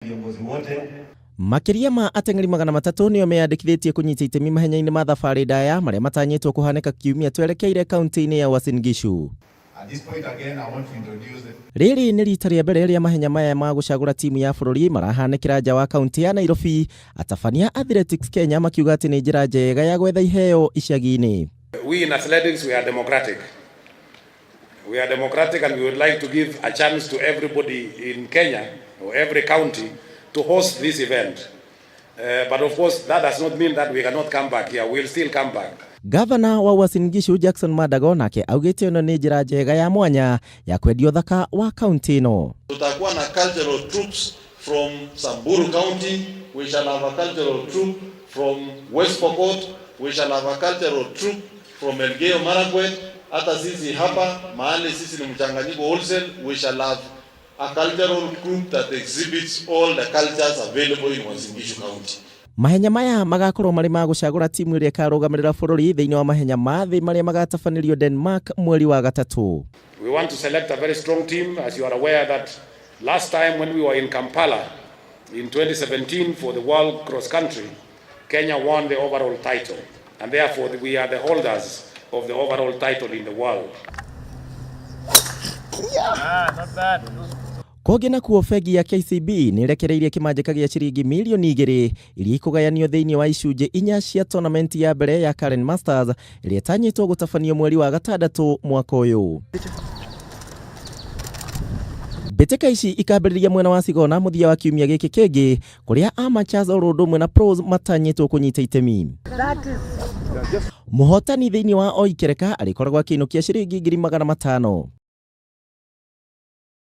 Viongozi wote. Makĩria ma ateng'eri 300 nĩo meyandĩkithĩtie kũnyita itemi mahenya-inĩ ma thabarĩ ndaya marĩa matanyĩtwo kũhanĩka kiumia twerekeire kaunti-inĩ ya Uasin Gishu. At this point again, I want to introduce Rĩrĩ nĩ rita rĩa mbere rĩa mahenya maya ma gũcagũra timu ya bũrũri marahanĩkĩra nja wa kaunti ya Nairobi. Atabania Athletics Kenya makiuga atĩ nĩ njĩra njega ya gwetha iheo icagi-inĩ. We in athletics, we are democratic. We are democratic and we would like to give a chance to everybody in Kenya or every county to host this event. But of course, that does not mean that we cannot come back here. We'll still come back. Gavana wa Uasin Gishu Jackson Mandago nake augĩte ĩno nĩ njĩra njega ya mwanya ya kwendia ũthaka wa kaunti ĩno. Tutakuwa na cultural troupes from Samburu County, we shall have a cultural troupe from West Pokot, we shall have a cultural troupe from Elgeyo Marakwet. Hata sisi hapa mahali sisi ni mchanganyiko wholesale, we shall have a cultural group that exhibits all the cultures available in Uasin Gishu County. Mahenya maya magakorwo marĩ ma gũcagũra timu ĩrĩa ĩkarũgamĩrĩra bũrũri thĩinĩ wa mahenya ma thĩ marĩa magatabanĩrio Denmark mweri wa gatatũ. We want to select a very strong team. As you are aware that last time when we were in Kampala in 2017 for the World Cross Country, Kenya won the overall title. And therefore, we are the holders of the overall title in the world. Kũngĩ nakuo, bengi ya KCB nĩ ĩrekereirie kĩmanjĩka gĩa ciringi mirioni 2 iria ikũgayanio thĩinĩ wa icunjĩ inya cia tournament ya mbere ya Karen Masters ĩrĩa ĩtanyĩtwo gũtabanio mweri wa gatandatũ mwaka ũyũ. Mbĩtĩka ici ikambĩrĩria mwena wa Sigona mũthia wa kiumia gĩkĩ kĩngĩ, kũrĩa amateurs oro ũndũ ũmwe na pros matanyĩtwo kũnyita itemi. Mũhotani thĩinĩ wa o ikereka arĩkoragwo akĩinũkia ciringi 500,000.